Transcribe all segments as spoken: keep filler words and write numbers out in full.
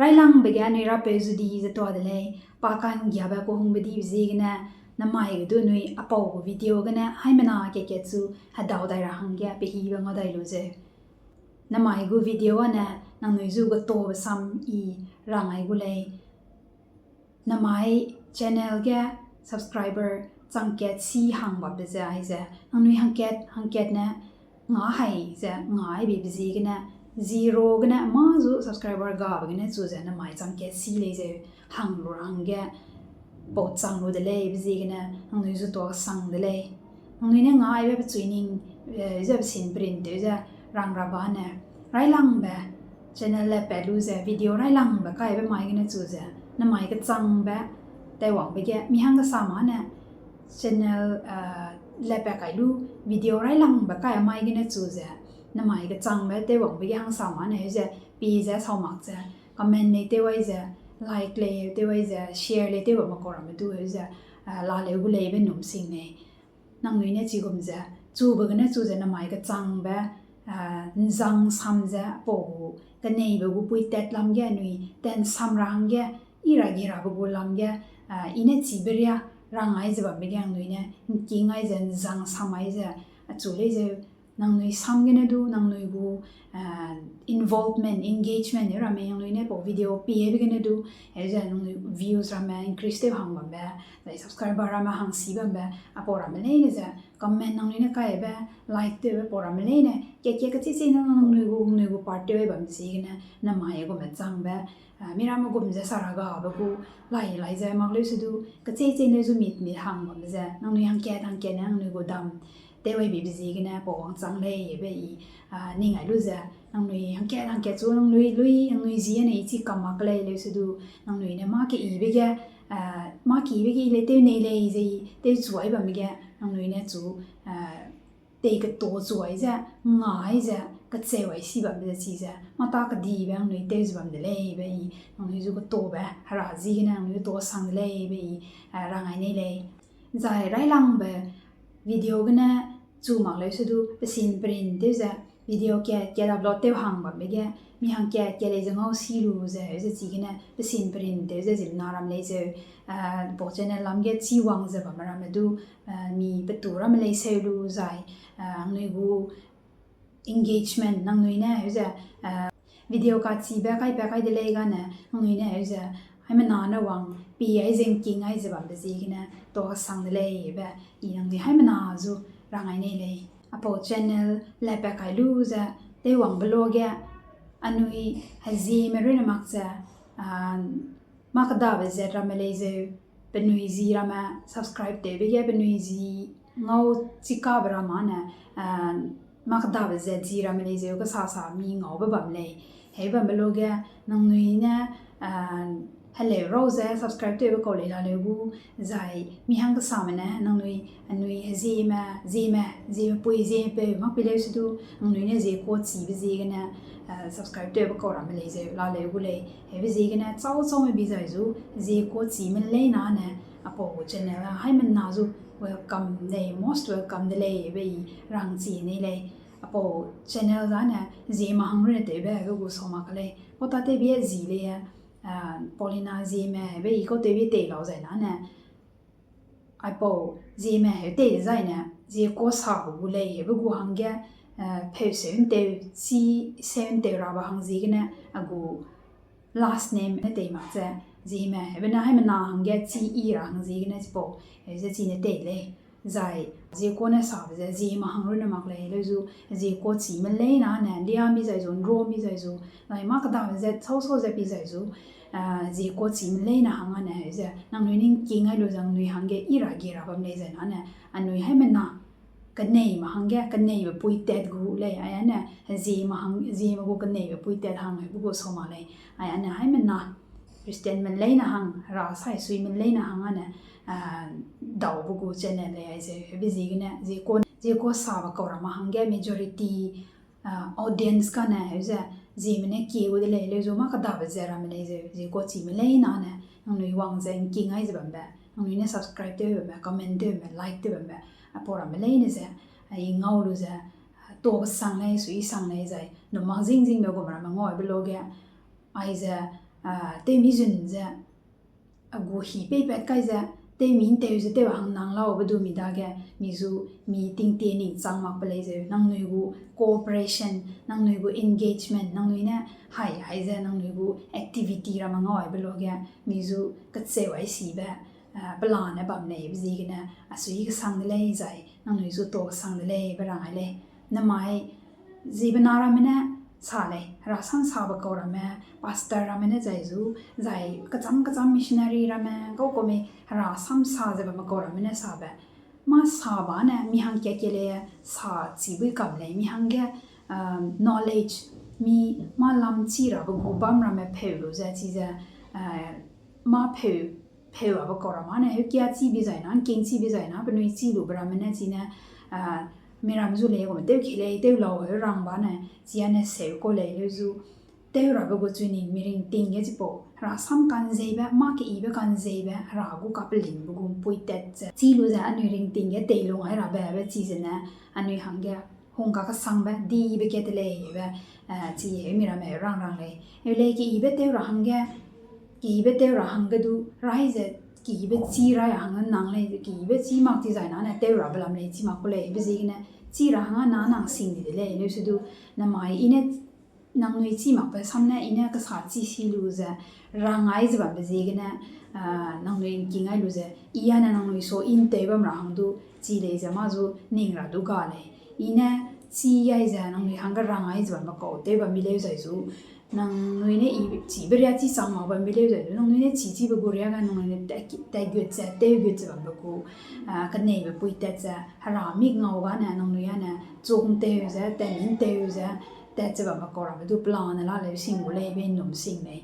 Railangbe ge anui rapeu zu di ze tuâ de lei, pa ka'nggiabe kehungbe dibe ziegene, namai ge du anui apau gu video gene haimena kat-kat chu hedau dai ra hangge pehibe ngau dai lu zeu. Namai gu video â ne nangnui zu getabe sam I rang ai gu lei. Namai channel ge subscriber chang kat si hang bambe ze aize, nangnui hangkat hangkat ne nga hai ze nga ai beibe ziegene, zero gene mâ zu subscriber gabe gene chu ze namai chang kat si lei zeu hang lu ra hangge pau chang lu de lei be ziegene nangnui zu tuâ sang de lei. Nangnui ne nga aibe pechui ning, eh, ze pesin perin tew ze rang ra ba ne, railangbe channel le pat lu ze video railangbe kaibe mai gene chu ze, namai kechangbe teiwangbe ge mi hang kesa ma ne channel, eh, le pat kai lu video railangbe kai mai gene chu ze, namai kechangbe teiwangbe ge hangsa ma ne heu ze, pi ze sau mak ze, comment lei tew ai ze, like lei tew ai ze, share lei tew bamme kau ramme du heu ze, eh, laleu gu leibe num sing lei. Nangnui ne chigum ze, chube gene chu ze namai kechangbe, ah, ’nzang sam ze apau gu, keneibe gu pui tat lam ge anui ten sam ra hangge, I ra gi rabe gu lam ge, ah, I ne chibe ria rang ai ze bambe ge nangnui ne ’ngking ai ze ’nzang sam ai ze, achu lei zeu, nangnui sam gene du, nangnui gu, ah, involvement, engagement eu ramme nangnui ne pau video piebe gene du, eu ze nangnui views ramme increase tew hang bambe, zai subscriber ramme hangsi bambe, apau ramme leine ze, comment nangnui ne kaibe, like tewbe pau ramme leine, kat-kat kecheî-cheî ne nangnui gu, nangnui gu part tew ai bambe ziegene, namai gume changbe, ah, miramme gum ze sara gabe gu, lai, lai ze mak leu se du, kecheî-cheî ne zu mit, mit hang bambe ze, nangnui hangkat, hangkat ne nangnui gu dam, tew ai beibe ziegene pau wangchang lei be I, ah, ning ai lu ze, nangnui hangkat, hangkat chu nangnui lui, nangnui zie ne I chi kam mak lei leu se du, nangnui ne mâ keyibe ge, ah, mâ keyibe ge I lei tew nei lei ze I, tew chu ai bambe ge, nangnui ne chu, ah, tei keto chu ai ze, ngai ze, kecheu ai si bambe ze chize, mâ ta kedibe nangnui tew ze bam de lei be I, nangnui zu ketobe, hera ziegene nangnui zu to sang de lei be I, ah, rang ai nei lei. Zai railangbe video gene chu mak leu se du, pesin perin tew ze, video kat, kat upload tew hang bambe ge, mi hangkat, kat lei ze ngau si lu ze, heu ze chigene, pesin perin tew ze ziemmena ram lei zeu, ah, pau channel lam ge chi wang ze bamme ramme du, ah, mi petu ramme lei seu lu zai, ah, nangnui gu engagement, nangnui ne heu ze, ah, video kachibe kaibe kai de lei gane, nangnui ne heu ze, haimena ne wang pi ai ze ’ngking ai ze bambe ziegene, to sang de lei be, I nangnui haimena zu rang ai nei lei. Apau channel le pat kai lu ze, teiwangbe lo ge, anui hezieme rune mak ze, ah, mâ kedabe zat ramme lei zeu, penui zi ramme subscribe tewbe ge penui zi ngau chikabe ramme ne, ah, mâ kedabe zat zi ramme lei zeu, kesasa mi ngaube bam lei. Heu bambe lo ge, nangnui ne, ah, heleu rau ze subscribe tewbe kau lei laleu gu, zai mi hang kesame ne, nangnui, anui hezieme, zieme, zieme pui, zieme peu, mak pi leu se du, nangnui ne zie kuâ chibe ziegene, ah, subscribe tewbe kau ramme lei zeu, laleu gu lei. Heube ziegene, chau chaume bi zai zu, zie kuâ chime leine ne, apau gu channel a, haimena zu, welcome lei, most welcome de lei, be I rangchi nei lei. Apau channel zane, zieme hang rune tewbe, be gu sau mak ka lei. Kau ta tewbe zi lei, ah, Paulina zieme, be I kau tewbe tei lau zai nane. Aipau zieme heu tei dezaine, zie kuâ sabe gu lei, heube gu hangge, eh, peu seu ’ntew, chi seu ’ntew rabe hang ziegene, a gu last name ne tei mak ze, zieme, heube ne haimena hangge chi I ra hang ziegene chipau, heu ze chine tei lei. Zai, zie kuâ ne sabe ze, zieme hang rune mak lei, leu zu, zie kuâ chime leine ne, lia mi zai zu, ’nrua mi zai zu, zai mâ kedabe zat, sau sau ze pi zai zu, ah, zie kuâ chime leine hang ane, heu ze, nangnui ning king ai lu ze, nangnui hangge I ra gi ra bam lei zai nane, anui haimena, keneime hangge, keneibe pui tat gu lei, ai ane, zieme hang, zieme gu keneibe pui tat hang, heube gu sau mak lei, ai ane haimena, Christianme leine hang, hera saisuime leine hang ane, ah, daube gu channel lei ai zeu, heube ziegene, zie kuâ, zie kuâ sabe kau ramme hangge majority, ah, audience kane, heu ze, zieme ne kie gu de lei, leu zu mâ kedabe zat ramme lei zeu, zie kuâ chime leine ne, nangnui wang ze ’ngking ai ze bambe, nangnui ne subscribe tew bambe, comment tew bambe, like tew bambe, apau ramme leine ze, ah, I ngau lu ze, ah, to kesang lei, sui sang lei zai, num mak zingzingbe gum ramme ngau aibe lo ge, aize, tewmi zun ze, a gu hi peipat kai ze, tewmi ’ntew ze tew hang nang laube du mi dage, mi zu, mi tingtie ning chang mak pe lei zeu, nangnui gu cooperation, nangnui gu engagement, nangnui ne hai, hai ze nangnui gu activity ramme ngau aibe luage, mi zu kacheu ai sibe, pelane bam leibe ziegene, a sui kesang de lei zai, nangnui zu to kesang de lei be rang ai lei. Namai, zibe na ramme ne sa lei, herasam sabe kau ramme, pastor ramme ne zai zu, zai kecham kecham missionary ramme, gau kau mei herasam sa ze bamme kau ramme ne sabe. Mâ sa ba ne, mi hangkia ke lei, sa chi bui kam lei, mi hangge, knowledge, mi mâ lam chi rabe gu bam ramme pheu lu ze, chize, mâ pheu, pheu abe kau ramme ne, heukia chi bi zai na, ’ngking chi bi zai na, penui chi lube ramme ne, chine, miram zu lei, gume tew ke lei, tew lau heu rang ba ne, chia ne seu kau lei, leu zu, tew rabe gu chui ning, mi ringting ge chipau, herasam kanzeibe, mâ keyibe kanzeibe, hera gu kapelingbe gu ’mpuitat ze, chi lu ze anui ringting ge teilung ai rabe, be chize ne, anui hangge, hungka kesangbe, dibe kat te lei, be, chi heu mi ramme heu rang rang lei. Eu lei keyibe tew ra hangge, keyibe tew ra hangge du, rai ze, keyibe chi rai hangge nang lei, keyibe chi mak chi zai na ne tew rabe lam lei, chi mak ku lei, be ziegene, chi ra hangge na nang sing di de lei, leu se du, namai i ne nangnui chi makbe sam ne i ne kesa chi si lu ze, rang ai ze bambe ziegene, nangnui ’ngking ai lu ze, i a ne nangnui sa i ’ntew bam ra hang du, chi lei ze mâ zu ning ra du ga lei. I ne chi ai ze nangnui hangge rang ai ze bambe kau tew bam mi leu zai zu, nangnui ne i chibe ria chi chang mak bam mi leu zai zu, nangnui ne chi chibe gu ria ga nangnui ne tat, tat gut ze, tew gut ze bambe gu, keneibe puitat ze, hera mik ngau ga ne nangnui a ne, chung tew ze, tat ning tew ze, tat ze bambe kau ramme du pelane la leu sing gu lei be ’nnum sing lei.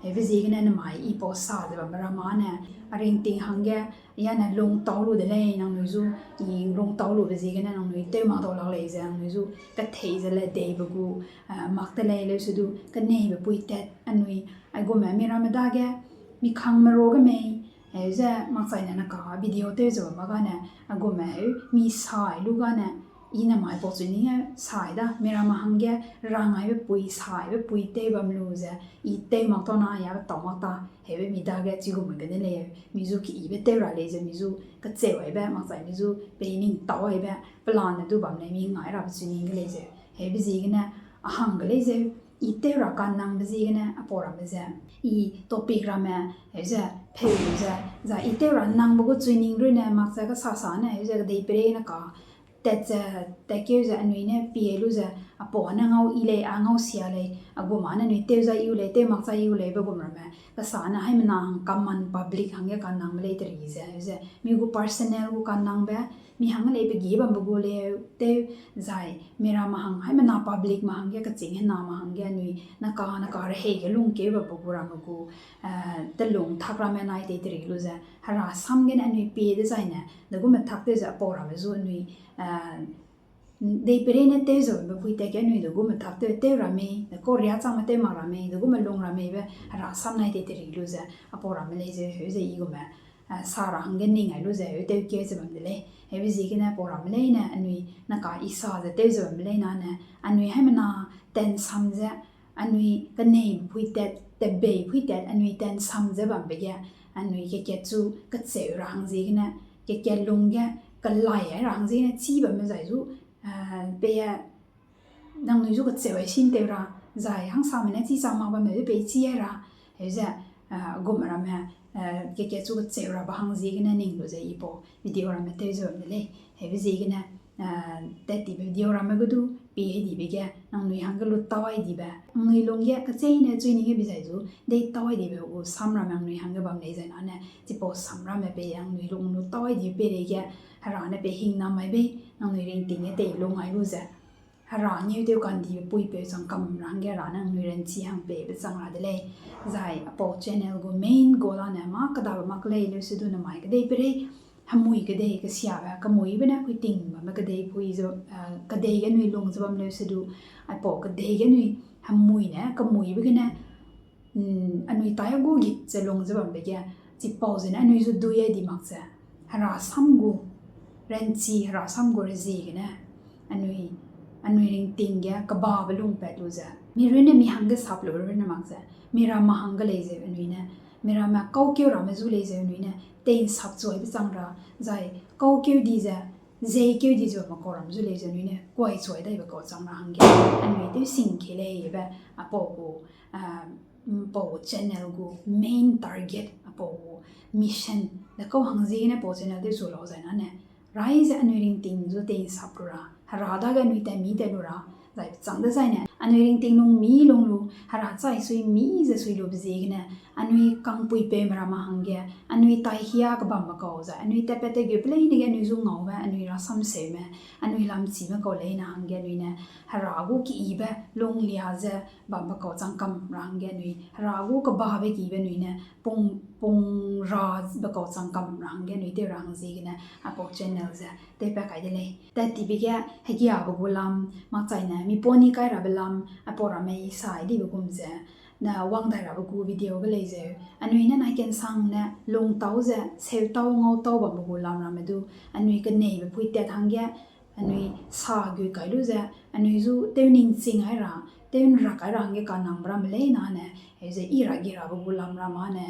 Heube ziegene namai i pau sa ze bambe ramme ne, a ringting hangge, i a ne lungtau lu de lei nangnui zu, i lungtau lube ziegene nangnui tew mak dau lak lei ze nangnui zu, kethei ze le deibe gu, mak te lei leu se du, keneibe puitat anui, aigume mi ramme dage, mi kangme ruage mei, heu ze makchaine naka video tew ze bambe gane, aigume heu mi sai lu gane, i namai pau chui ning e sai da, mi ramme hangge, rang aibe pui, saibe pui tew bam lu ze, i tew mak tau na, i a be tau mak ta, heube mi dage chigume gene lei, mi zu keyibe tew ra lei ze, mi zu kacheu aibe, makchai mi zu pei ning tau aibe, pelane du bam lei mi ngai rabe chui ning ge lei zeu. Heube ziegene, a hangge lei zeu, i tew ra kannangbe ziegene, a pau ramme ze, i topic ramme, heu ze, pheu lu ze, zai i tew ra nangbe gu chui ning rune, makchai kesasa ne, heu ze kedeipereine ka, tat ze, tatkeu ze, anui ne pie lu ze, a pau ne ngau i lei, a ngau sia lei, a gum a ne anui tew zai i u lei, tew makchai i u lei, be gum ramme, kesa ne haimena hang common public hangge kannangbe lei teri ze, heu ze, mi gu personal gu kannangbe, mi hang lei pe gi bambe gu leu tew, zai, mi ramme hang, haimena public me hangge, kechîng hena me hangge, anui, naka, naka rehei ge lungkeu bambe gu ramme gu, telung tak ramme nai tei teri lu ze, herasam gene anui pie dezaine, degume tak tew ze a pau ramme zu anui, deipereine tew ze bambe pui tat ge anui degume tak tew, tew ra mei, dekau ria changme tew mak ra mei, degume lung ra mei be, herasam nai tei teri lu ze, a pau ramme lei ze, heu ze i gume, sa ra hangge ning ai lu ze, heu tew keu ze bam de lei. Heube ziegene pau ramme leine, anui, naka i sa ze tew ze bambe leine, anui haimena, tensam ze, anui keneibe pui tat, tebei pui tat, anui tensam ze bambe ge, anui kekat chu kacheu ra hang ziegene, kekat lung ge, kelai ai ra hang ziegene, chî bamme zai zu, pei, nangnui zu kacheu ai sin tew ra, zai hangsame ne chî chang mak bamme zu pei chî ai ra, heu ze, gum ramme, kekat chu kacheu ra ba hang ziegene ning lu ze i pau video ramme tew ze bam de lei. Heube ziegene, tat tibe video ramme ge du, pie dibe ge, nangnui hangge lu tau ai dibe, nangnui lungge, kecheîne chui ning ge bi zai zu, dei tau ai dibe gu sam ramme nangnui hangge bam lei zai na ne, chipau sam ramme pei nangnui lung lu tau ai dibe peireige, hera ne pei hingna mai bei, nangnui ringting ge tei lung ai lu ze. Hera ngeu tew kandibe puipeu chang kam ra hangge hera ne nangnui ranchi hang peibe chang ra de lei. Zai a pau channel gu main goal a ne mâ kedabe mak lei leu se du namai kedeiperei, hemui kedei kesiabe, kemuibe ne puiting bamme kedei pui ze, kedei ge anui lung ze bam leu se du, a pau kedei ge anui, hemui ne kemuibe gene, anui tai a gu git ze lung ze bambe ge, chipau zene anui zu dui ai di mak ze, herasam gu, ranchi herasam gu reziegene, anui, anui ringting ge kebabe lungpat lu ze, mi runne mi hangge sap lube runne mak ze, miramme hangge lei zeu anui ne, miramme kaukeu ramme zu lei zeu anui ne, tei'nsap chuaibe chang ra, zai kaukeu di ze, zeikeu di ze bamme kau ramme zu lei zeu anui ne, kuai chuai daibe kau chang ra hangge, anui tew sing ke leibe, apau gu, pau channel gu main target, apau gu mission, de kau hang ziegene pau channel tew chu lau zai nane, rai ze anui ringting zu tei'nsap lu ra, Hera dage anui tat mi tat lu ra, zai chang dezaine, anui ringting lung mi lung lu, Hera chai sui mi ze sui lube ziegene, anui kangpuipeume ramme hangge, anui taihia kebambe kau zai, anui tatpat tewgeu pe leine ge anui zu ngaube, anui rasamseume, anui lamchime kau leine hangge anui ne, Hera gu keyibe lunglia ze bambe kau chang kam ra hangge anui, Hera gu kebabe keyibe anui ne, pung, pung rabe kau chang kam ra hangge anui tew ra hang ziegene, apau channel ze tewpat kai de lei. Tat tibe ge hegiabe gu lam, makchaine mi poni kai rabe lam, apau ramme i sai dibe gum ze, ne wang dai rabe gu video ge lei zeu, anui ne nai kensang ne lungtau ze, seutau ngautau bambe gu lam ramme du, anui keneibe pui tat hangge, anui sa gui kai lu ze, anui zu tew ningching ai ra, tew nrak ai ra hangge kanangbe ramme lei nane, heuze i ra gi rabe gu lam ramme ne,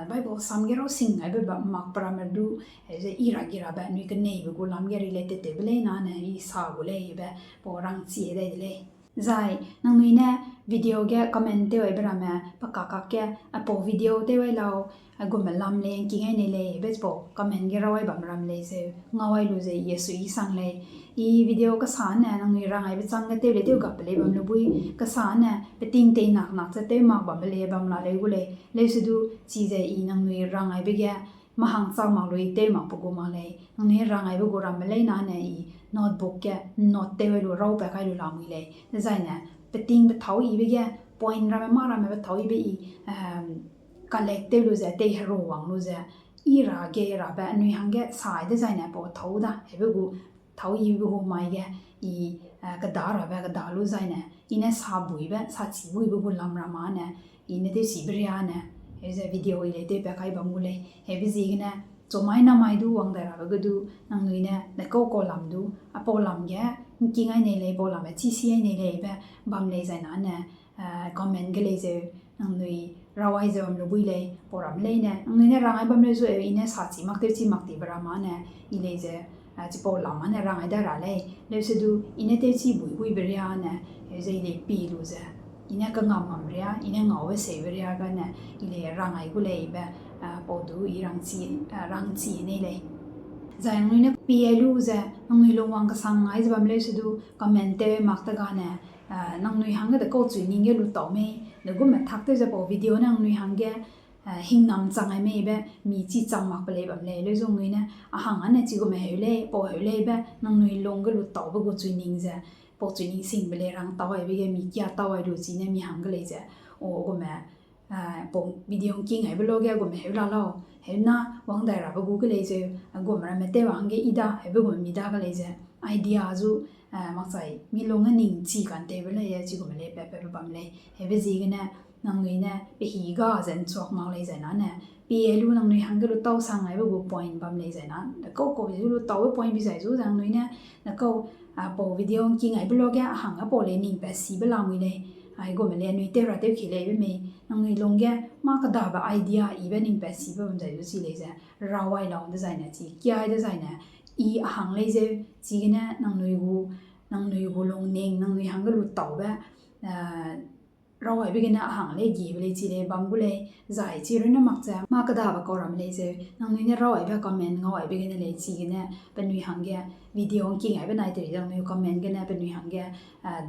Bible sam ge rau sing aibe ba makbe ramme du, heuze i ra gi rabe anui keneibe gu lam ge related tewbe lei nane, i sa gu leibe, pau rangchi dai de lei. Zai, nangnui ne video ge comment tew aibe ramme, pe kakak ge, apau video tew ai lau, aigumme lam lei, ngking ai nei lei, be chipau comment ge raw ai bam ram lei zeu, ngau ai lu ze, Yesu i sang lei. I video kesa ne, nangnui rang aibe chang ge tew lei tew gap pe lei bam lu bui, kesa ne, peting tei nak nak ze tew mak bambe lei bam la leu gu lei, leusedu, chize i nangnui rang aibe ge, mahang chang mak lui tew mak pe gu mak lei, nangnui rang aibe gu ramme lei nane i notebook ge note tew ai lu raw pa kai lu lamui lei. Dezaine, peting pethâu ibe ge, point ramme mâ ramme pethâu ibe i, collect tew lu ze, tei heru wang lu ze, i ra ge rabe anui hangge sai dezaine pau thâu da, hebe gu, thâu ibe gu mai ge, i, keda rabe keda lu zaine, i ne sa buibe, sa chî buibe gu lam ramme ne, i ne tewchibe riane, heuze video i lei tewpat kai bam gu lei, hebe ziegene, chumai namai du wang dai rabe ge du, nangnui ne, dekau kau lam du, apau lam ge, ngking ai nei lei, pau lam ge, chî si ai nei lei be, bam lei zaine ne, comment ge lei zeu, nangnui raw ai ze bam lu bui lei, pau ram leine, nangnui ne rang ai bam leu zu eu, i ne sa chî mak tewchi mak tibe ramme ne, i lei ze, chipau lam ne rang ai da ra lei, leusedu, i ne tewchi bui buibe riane, heuze i lei pi lu ze, i ne kangam mam ria, i ne ngaube seube ria gane, i lei rang ai gu lei be, pau du i rangchi, rangchi nei lei. Zai nangnui ne pi ai lu ze, nangnui lungwang kesang ai ze bam leusedu, comment tew mak te gane, nangnui hangge dekau chui ning ge lu tau mei, degumme tak tew ze pau video ne nangnui hangge, hingnam chang ai mei be, mi chi chang mak pe lei bam lei, leu zu nangnui ne, a hang ane chigumme heu lei, pau heu lei be, nangnui lung ge lu taube gu chui ning ze, pau chui ning singbe lei rang tau aibe ge mi kia tau ai lu chi ne mi hangge lei ze, o gumme, pau video ngking aibe lo ge gumme heu la lau, heu na wang dai rabe gu ge lei zeu, gumme ramme tew hangge i da, heube gumme mi da ge lei ze, idea zu, makchai mi lung ge ning chi kan tewbe lei, chigumme lei pe pe bam lei, hebe ziegene, nangnui ne, pe hi ga ze nchuak mak lei zaine ne, pi ai lu nangnui hangge lu tau sang aibe gu point bam lei zaine, dekau kau zu lu taube point bi zai zu, nangnui ne, dekau, pau video ngking aibe lo ge, a hang a pau lei ning pat sibe lamui lei, aigumme lei anui tew ra tew ki leibe mei, nangnui lung ge, mâ kedabe idea ibe ning pat sibe bam zai zu chi lei ze, raw ai lau dezaine chi, kia ai dezaine, i a hang lei zeu, chigene nangnui gu, nangnui gu lungning, nangnui hangge lu taube, raw aibe gene a hang lei gibe lei chi lei bam gu lei, zai chi runne mak ze, mâ kedabe kau ram lei zeu, nangnui ne raw aibe comment ngau aibe gene lei chigene, penui hangge, video ngking aibe nai tei nangnui comment gene, penui hangge,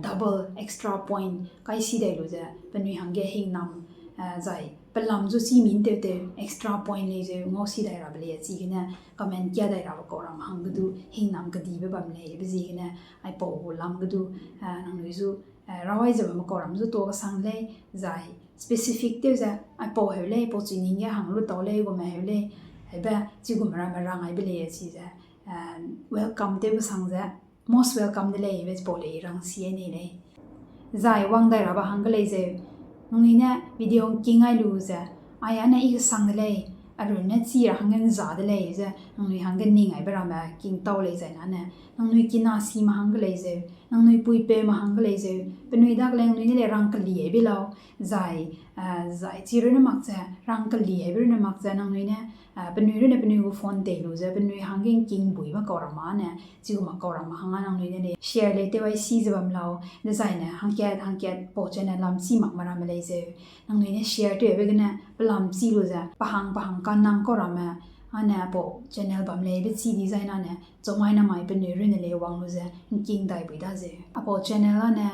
double extra point kai si dai lu ze, penui hangge hingnam, zai, pelam zu chi min tew tew extra point lei zeu, ngau si dai rabe lei chigene, comment kia dai rabe kau ram hangge du, hingnam kedibe bam lei, be ziegene, aipau gu lam ge du, nangnui zu, raw ai ze bamme kau ram zu tuâ kesang lei, zai, specific tew ze, aipau heu lei, pau chui ning ge hang lu tau lei, gumme heu lei, hebe, chigumme ramme rang aibe lei chize, welcome tew kesang ze, most welcome de lei, be chipau lei rang si ai nei lei. Zai wang dai rabe hangge lei zeu, nangnui ne video ngking ai lu ze, ai ane i kesang de lei, a runne chi ra hangge ’nza de lei ze, nangnui hangge ning aibe ramme kingtau lei zai nane, nangnui kinasime hangge lei zeu, nangnui puipeume hangge lei zeu, penui dage lei nangnui ne lei rangkeli aibe lau, zai, zai chi runne mak ze, rangkeli aibe runne mak ze, nangnui ne, penui runne penui gu phone tei lu ze, penui hangge ’ngkingbuibe kau ramme ne, chigum kau ramme hangge nangnui ne lei share lei tew ai si ze bam lau, dezaine hangkat hangkat pau channel lam chi makme ramme lei zeu, nangnui ne share tewbe gene pe lam chi lu ze, pe hang pe hang kanang kau ramme, ane apau channel bam leibe chi di zai nane, chumai namai penui runne lei wang lu ze, ’ngking dai bui da zeu. Apau channel ane,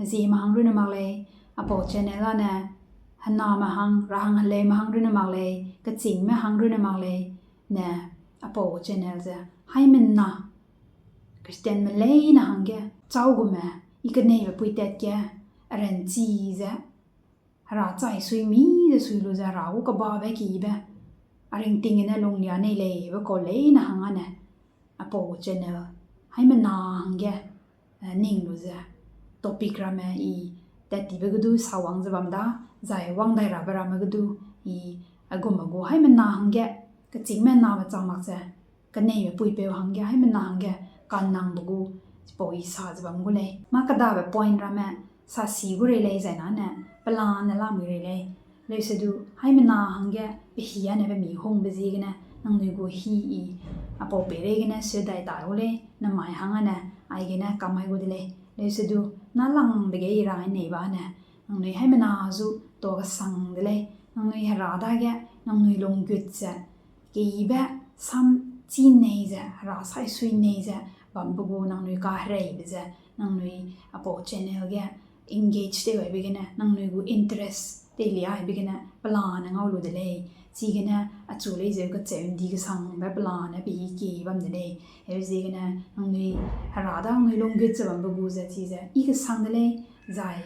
zieme hang runne mak lei, apau channel ane, hename hang, ra hang heleume hang runne mak lei, kechîngme hang runne mak lei, ne, apau channel ze, haimena, Christianme leine hangge, châu gume, i keneibe puitat ge, a ranchi ze, hera chai sui mi ze sui lu ze hera gu kebabe kibe, a ringting gene lunglia nei leibe kau leine hang ane, apau channel, haimena hangge, ning lu ze, topic ramme i, tat tibe ge du sawang ze bam da, zai wang dai rabe ramme ge du, i, a gume gu haimena hangge, kechîngme name chang mak ze, keneibe puipeu hangge, haimena hangge, kanangbe gu, chipau i sa ze bam gu lei. Mâ kedabe point ramme, sasi gu rei lei zai nane, pelane lamui rei lei. Leuse du, haimena hangge, pehî ane pe mi hungbe ziegene, nangnui gu hî i, apau peireigene seu dai ta gu lei, namai hang ane, aigene kamai gu de lei. Leuse du, nâlangbe ge i ra nei ba ne, nangnui haimena zu tuâ kesang de lei, nangnui hera dage, nangnui lunggut ze, keibe sam chi nei ze, hera sai sui nei ze, bambe gu nangnui kahereibe ze, nangnui apau channel ge engage tew aibe gene, nangnui gu interest teilia aibe gene, pelane ngau lu de lei. Chigene, achu lei zeu kacheu ’ndi kesangbe pelane pehî kie bam de lei. Heu ziegene, nangnui hera da nangnui lunggut ze bambe gu ze chize, i kesang de lei, zai,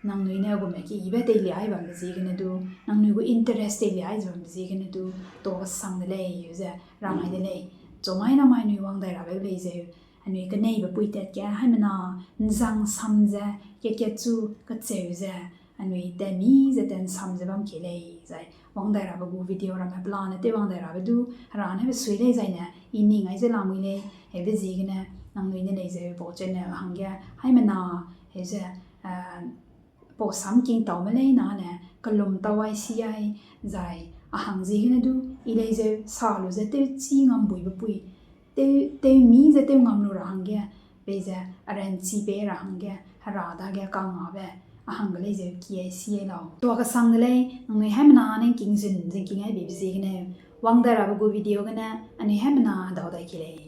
nangnui ne gume keibe teilia ai bambe ziegene du, nangnui gu interest teilia ai ze bambe ziegene du, tuâ kesang de lei, heu ze, rangai de lei. Chumai namai nui wang dai rabe lei zeu, anui keneibe puitat ge, haimena, ’nzang sam ze, kat-kat chu, kacheu ze, anui tat mi ze tat ’nsam ze bam kei lei, zai, wang dai rabe gu video ramme pelane tew wang dai rabe du, hera ne pe sui lei zaine, i ning ai ze lamui lei, heube ziegene, nangnui ne lei zeu pau channel hangge, haimena, heu ze, pau sam kingtaume lei nane, kelum tau ai si ai, zai, a hang ziegene du, i lei zeu sa lu ze tewchî ngambuibe pui, tew, tew mi ze tew ngam lu ra hangge, peize, a ranchi pei ra hangge, hera dage kangabe, a hangge lei zeu ki ai si ai lau. Tuâ kesang de lei, nangnui haimena ne ’ngking zun ze ’ngking ai bibe ziegene, wang dai rabe gu video gene, anui haimena dau dai kei lei.